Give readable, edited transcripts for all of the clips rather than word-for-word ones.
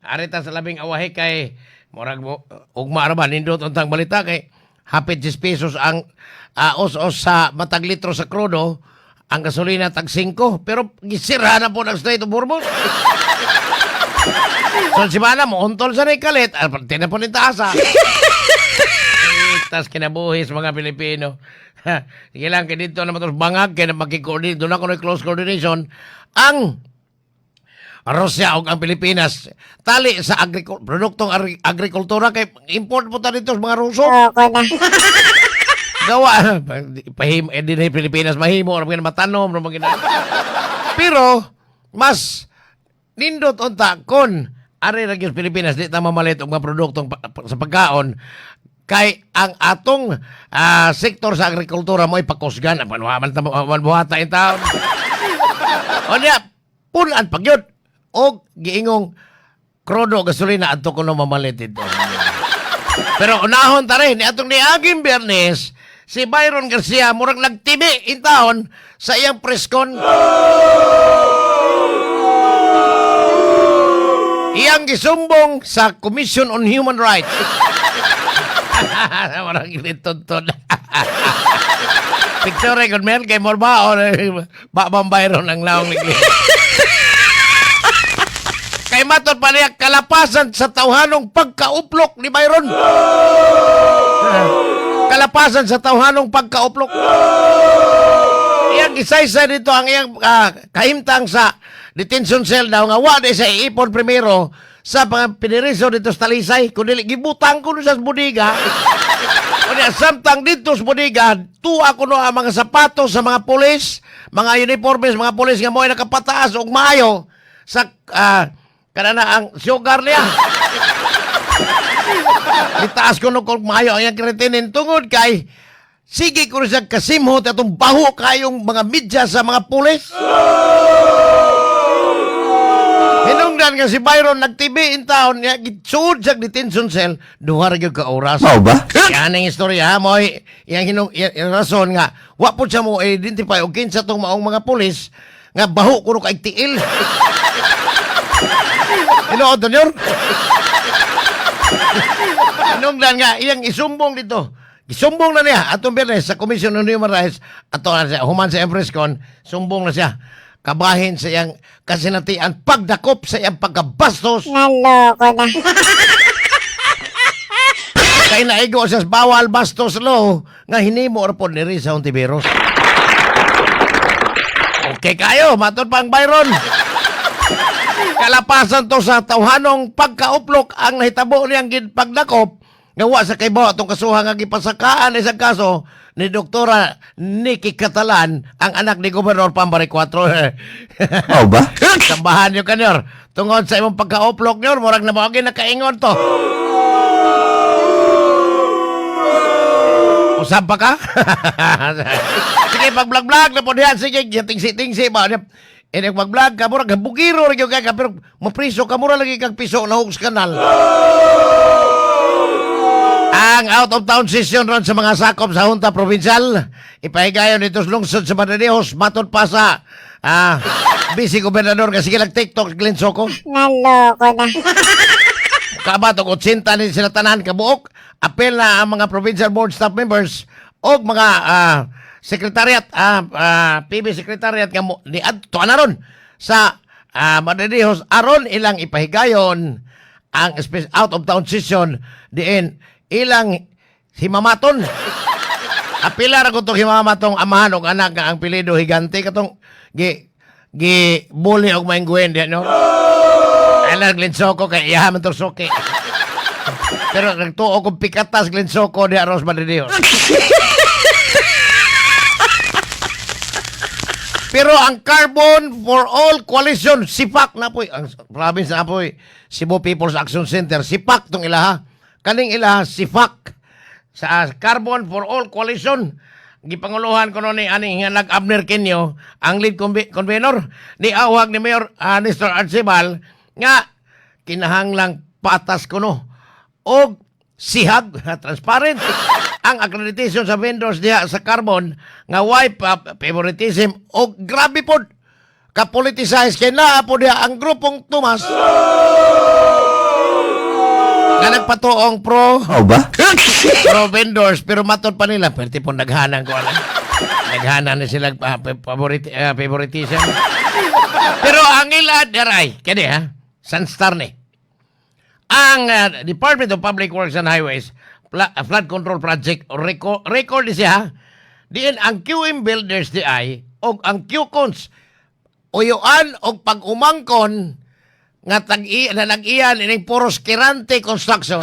Arita sa labing awahi kay murag mo ugma ra ba nindot untang balita kay hapit 10 pesos ang os-os sa matag litro sa krudo, ang gasolina tag 5, pero gisira na po ng Strait of Hormuz. So si Mana mo untol sa kalit, parte na po ni taasa. Tas kinabuhi sa mga Pilipino. Sige lang, kay dito naman ito bangag, kaya makikoordinate, doon ako ng close coordination, ang Russia ug ang Pilipinas tali sa produktong agrikultura kay import po ta dito sa mga Ruso. Loko na. Gawa pahim eh, din Pilipinas mahimo ra mga matanom ra mga. Pero mas nindot unta kon ari ra gyud Pilipinas di ta mamalit og mga produktong sa pagkaon kay ang atong sektor sa agrikultura mo ipakusgan ang man ta man buhata in taon. Onya punan pagyud og giingong krudo gasolina adto kuno mamalit dito. Pero unahon ta rin, atong niaging Biyernes, si Byron Garcia murag nagtibi in taon sa iyang presscon. Iyang gisumbong sa Commission on Human Rights. Murag gituntun. Picture record man kay Morbao, ba Byron ang laong ligli. Kay matod pa niya kalapasan sa tawhanong pagkauplok ni Byron. Kalapasan sa tawhanong pagkauplok. Iyang isaysay dito ang iyang kahimtang sa detention cell daw nga wa di sa iipon primero sa mga piniriso dito sa Talisay kun dili gibutang kuno sa bodega. Unya samtang dito sa bodega, tuwa kuno ang mga sapatos sa mga pulis, mga uniformes, mga pulis nga mo'y nakapataas og maayo sa kanana ang sugar niya. Gitaas ko no kung maayo ang iyang kretinin tungod kay sige ko siya kasimhot atong baho kayong mga media sa mga pulis. Hinungdan nga si Byron nagtibi in town niya gitsuod sa detention cell duha ra gyud ka oras. Mao ba? Yan ang istorya ha, mo'y iyang hinung iyang rason nga wa po siya mo identify og kinsa tong maong mga pulis nga baho kuno kay tiil. Tinuod nyor. Hinungdan nga iyang isumbong dito. Isumbong na niya atong Biyernes sa Commission on Human Rights ato na siya human sa Empress Con, sumbong na siya kabahin sa iyang kasinatian pagdakop sa iyang pagkabastos. Naloko na. Kay naigo siya sa bawal bastos law nga hinimo ra pod ni Risa Hontiveros. Okay kayo, matod pa ang Byron. Kalapasan to sa tawhanong pagkauplok ang nahitabo niyang pagdakop nga wa sa kaybaw atong kasuha nga gipasakaan isang kaso ni Doktora Nikki Catalan, ang anak ni Gobernador Pambari 4. Mao ba? Sambahan niyo kanyor. Tungod sa imong pagkauplok nyor, murag na mao nakaingon to. Usab pa ka? Sige, pag-vlog-vlog na po diyan. Sige, tingsi-tingsi ba? Eh, pag-vlog ka, murag bugiro rin yung ka, pero mapriso ka, mura lagi kang piso na hugs kanal. Ang out of town session ron sa mga sakop sa Junta Provincial, ipahigayon dito sa lungsod sa Madridejos, matod pa sa busy gobernador kasi sige lang TikTok Glenn Soco. Naloko na. Kabat og 80 ni sila tanan kabuok. Apel na ang mga provincial board staff members og mga secretariat, PB secretariat nga mo, ni adto na ron sa Madridejos aron ilang ipahigayon ang out of town session diin ilang himamaton. Apila ra ko tong himamatong amahan og anak nga ang pilido higante katong gi gi bully og maingguhen diyan no. Ala Glenn Soco kay iya man to suki. Pero nagtuo kong pikatas Glenn Soco di aros Madridejos. Pero ang Carbon for All Coalition, sipak na po. Ang province na po, Cebu People's Action Center, sipak tong ilaha. Kaning ilaha, sipak. Sa Carbon for All Coalition, gipanguluhan ko ni aning nga nag-Abner Kenyo, ang lead convenor, ni awag ni Mayor Nestor Arcibal, nga kinahanglang patas kuno og sihag transparent ang accreditation sa vendors diha sa carbon nga why favoritism og grabe pod ka-politicize kay naa po diha ang grupong Tomas. nagpatuong pro Mao ba? pro vendors, pero matod pa nila pwede po naghanang ko alam. Naghanan na sila favoritism. Pero ang ilad aray, kani ha. Sunstar ni. Ang Department of Public Works and Highways Flood Control Project record ni siya. Diin ang QM Builders di ay og ang QCons uyuan og pag-umangkon nga tag-i na nag-iyan ining puros Kirante Construction.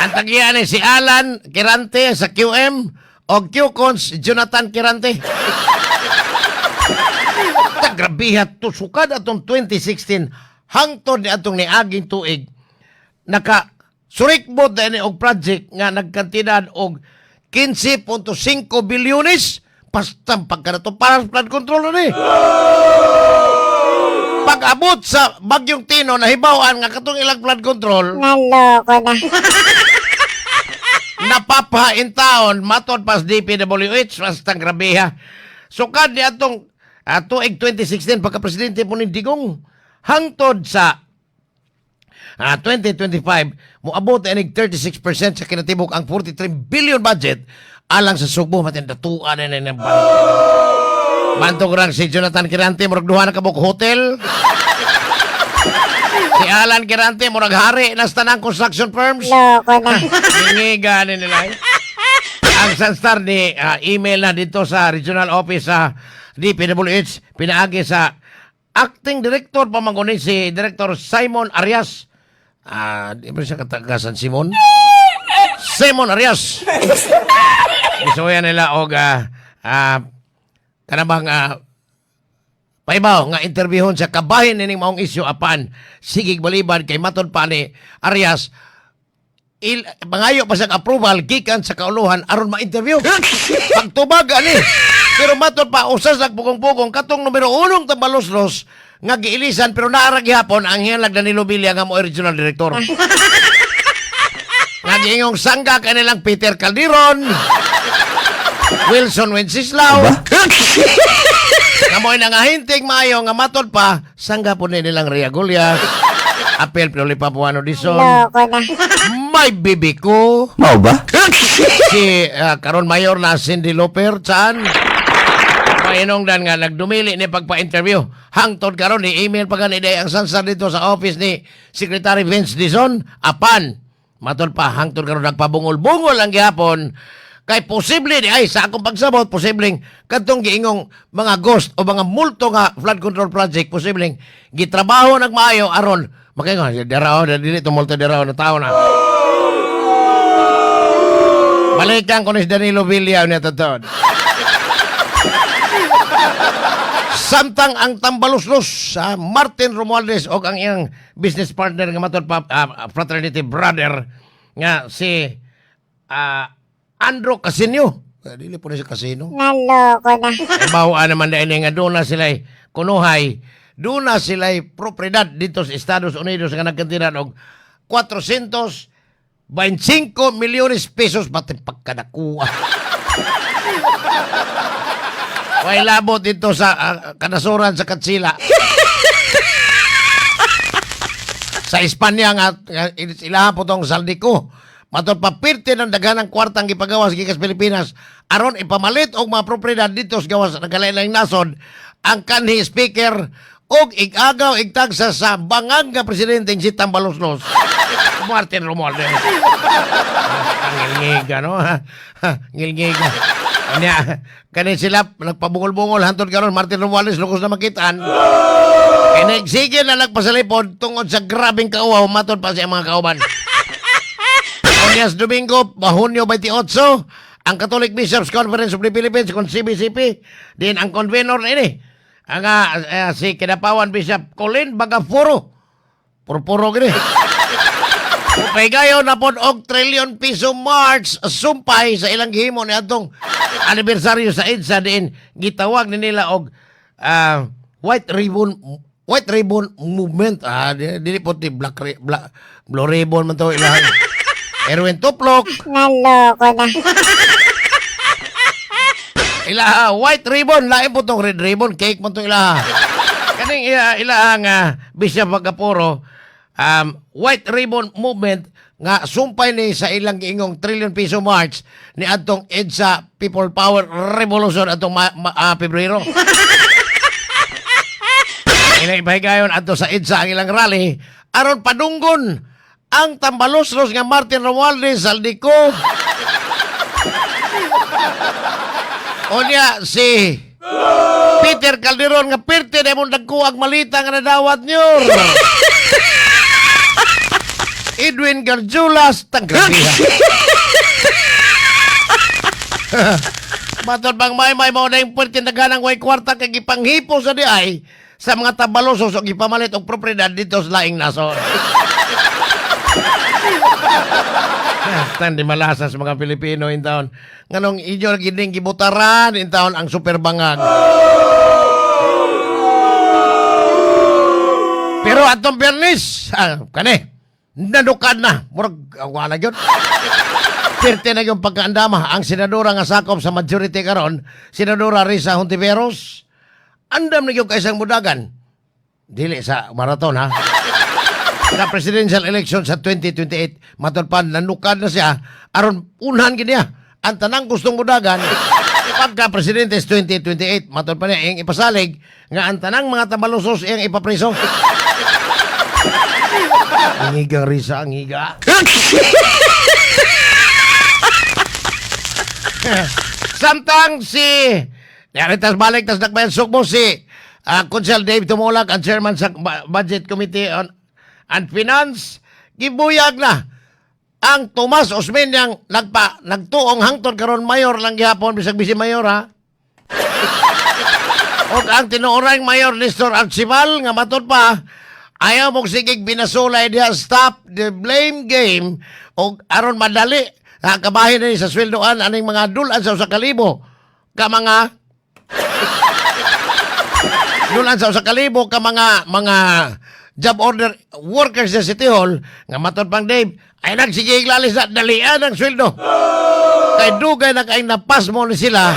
Ang tag-iyan ni si Alan Kirante sa QM og QCons Jonathan Kirante. Ta grabiha to, sukad atong 2016 hangtod ni atong niaging tuig, naka surikbot na ini og project nga nagkantidad og 15.5 bilyones. Basta pagkanato para sa flood control na ni. Pag-abot sa bagyong Tino, nahibaw-an nga katong ilang flood control Naloko na. napapain taon, matod pas DPWH. Basta grabeha. Sukad ni atong tuig 2016, pagka-presidente po ni Digong, hangtod sa 2025, moabot inig 36% sa kinatibuk ang 43 billion budget alang sa Sugbo. Matindatuan na ng bantog. Bantog rang si Jonathan Kirante, murag duha na kabuk hotel. Si Alan Kirante, murag hari na sa tanang construction firms. Loko na. Hingi gani nila eh. Ang Sunstar ni email na dito sa regional office sa DPWH pinaagi sa acting director pamangunin si Director Simon Arias. Ah, di ba siya kataga San Simon? Simon Arias. Isuya nila og kanabang paibaw nga interviewon sa kabahin nining maong isyu, apan sigig baliban kay matod pa ni Arias, mangayo pa siyang approval gikan sa kauluhan aron ma-interview. Pagtubag ani. Pero matod pa usas nagpugong-pugong katong numero unong tambaloslos nga giilisan, pero naara gihapon ang hiyalag Danilo Villa nga mo original director. Nga giingong sangga kanilang Peter Calderon, Wilson Wenceslao, Ba? nga mo'y nangahinting maayo nga matod pa sangga po ni nilang Ria Gulya, Apel Pioli Papuano Dison, Loko na. may bibi ko Mao ba? Si karon mayor na Cindy Loper saan mainong dan nga nagdumili ni pagpa-interview. Hangtod karon ni email pa gani day ang sansa dito sa office ni Secretary Vince Dizon, apan matod pa hangtod karon nagpabungol-bungol ang gihapon kay posible di ay sa akong pagsabot, posibleng kadtong giingong mga ghost o mga multo nga flood control project, posibleng gitrabaho nagmaayo aron makaingon dira o dili tumulto dira na tao na. Balikan ko ni si Danilo Villa niya totoo. Samtang ang tambaluslos sa Martin Romualdez o ang iyang business partner nga matod pa fraternity brother nga si Andrew Casino. Dili po na si Casino. Naloko na. Bawaan naman dahil nga doon na sila'y kunuhay, doon na sila'y propriedad dito sa Estados Unidos nga nagkantinan og 425 milyones pesos pati pagkadakuha. Way labot dito sa kanasuran sa Katsila. Sa Espanya nga ilaha po tong Zaldy Co. Matod papirte ng daghan ng kwartang gipagawas gikas Pilipinas aron ipamalit og mga propriedad dito sa gawas nagkalain nasod ang kanhi speaker og igagaw igtagsa sa bangag nga presidente si Tambaloslos Martin Romualdez. Ngilngiga, no? Ngilngiga. Kanya, kani sila nagpabungol-bungol hantod karon Martin Romualdez lukos na makitaan. Kaya sige na nagpasalipod tungod sa grabing kauwaw matod pa sa mga kauban. Onyas Domingo, Hunyo 28, ang Catholic Bishops Conference of the Philippines kung CBCP, din ang convenor ini. Ang si Kinapawan Bishop Colin Bagaforo. Puro-puro gini. Paygayon na pod og trillion piso march sumpay sa ilang gihimo ni atong anibersaryo sa EDSA, diin gitawag ni nila og White Ribbon Movement. Dili po ti black, black blue ribbon man to ilang Erwin Tuplok. Naloko na. Ilaha white ribbon, lain po tong red ribbon, cake man tong ilaha. Kaning ila ilaha nga Bishop Bagaporo, White Ribbon Movement nga sumpay ni sa ilang giingong Trillion Peso March ni adtong EDSA People Power Revolution atong Pebrero. Ilang ipahigayon adto sa EDSA ang ilang rally aron padunggon ang tambaloslos nga Martin Romualdez, Zaldy Co. O niya si Peter Calderon nga pirte na mong dagko ang malita nga nadawat niyo. Edwin Garjulas, tanggrabiha. Matod bang may mao na yung puwerte naganang way kwarta kay gipanghipo sa diay sa mga tabalosos o gipamalit og propriedad dito sa laing nason. Tan di malasa sa mga Pilipino in town. Nganong inyo gining gibutaran in town ang superbangag. Pero atong Biyernes, kani, nanukad na. Murag, wala yun. Pirte na yung pagkaandama. Ang senadora nga sakop sa majority karon, Senadora Risa Hontiveros, andam na yung kaisang mudagan. Dili sa marathon, ha? Sa presidential election sa 2028, matod pa, nanukad na siya, aron unhan gid niya ang tanang gustong mudagan pagka presidente sa 2028. Matod pa niya, iyang ipasalig nga ang tanang mga tabalusos iyang ipapriso. Ang higa, Risa, ang higa. Samtang si Yari tas balik tas nakbayan sugbo si Konsel Dave Tumulak, ang chairman sa Budget Committee on and Finance, gibuyag na ang Tomas Osmeñang nagtuong hangtod karon mayor lang gihapon, bisag bisi mayor, ha. Og ang tinuorang mayor Nestor Archival nga matod pa ayaw mong sigig binasulay diha, stop the blame game, og aron madali ang kabahin ni sa sweldoan aning mga dulan sa 1,000 ka mga dulan sa 1,000 ka mga job order workers sa City Hall nga matod pang Dave ay nagsigig lalis na dalian ang sweldo kay dugay na kay napasmo ni sila,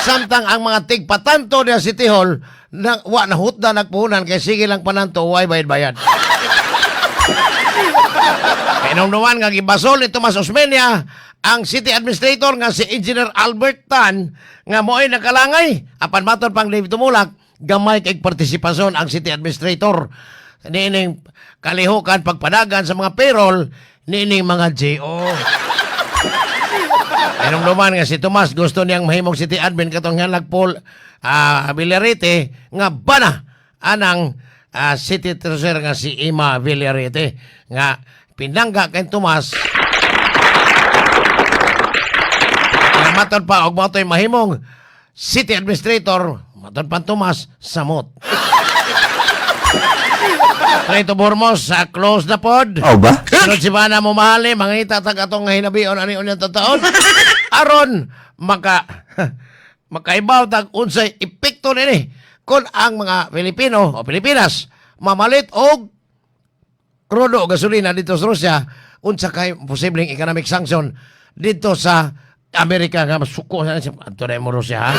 samtang ang mga tigpatanto niya City Hall na wa na hutda nagpuhunan kay sige lang pananto, way bayad-bayad. Kainomduman nga gibasol ni Tomas Osmeña ang city administrator nga si Engineer Albert Tan nga mo'y nakalangay. Apan matod pang Dave Tumulak, gamay kay partisipasyon ang city administrator niining kalihukan pagpadagan sa mga payroll niining mga JO. Anong nga si Tomas gusto niyang mahimong city admin katong nga Paul Villarete nga bana anang city treasurer nga si Ima Villarete nga pinangga kay Tomas nga matod pa og mao to'y mahimong city administrator, matod pa Tomas, samot. Trito Burmos sa close na pod. Mao ba? Sunod si Bana mo mahali, mangita tag atong hinabion ani unyang tataon. Aron makaibaw tag unsay epekto nini kung ang mga Pilipino o Pilipinas mamalit og krudo o gasolina dito sa Russia, unsa kay posibleng economic sanction dito sa Amerika nga masuko sa adto na mo Russia, ha.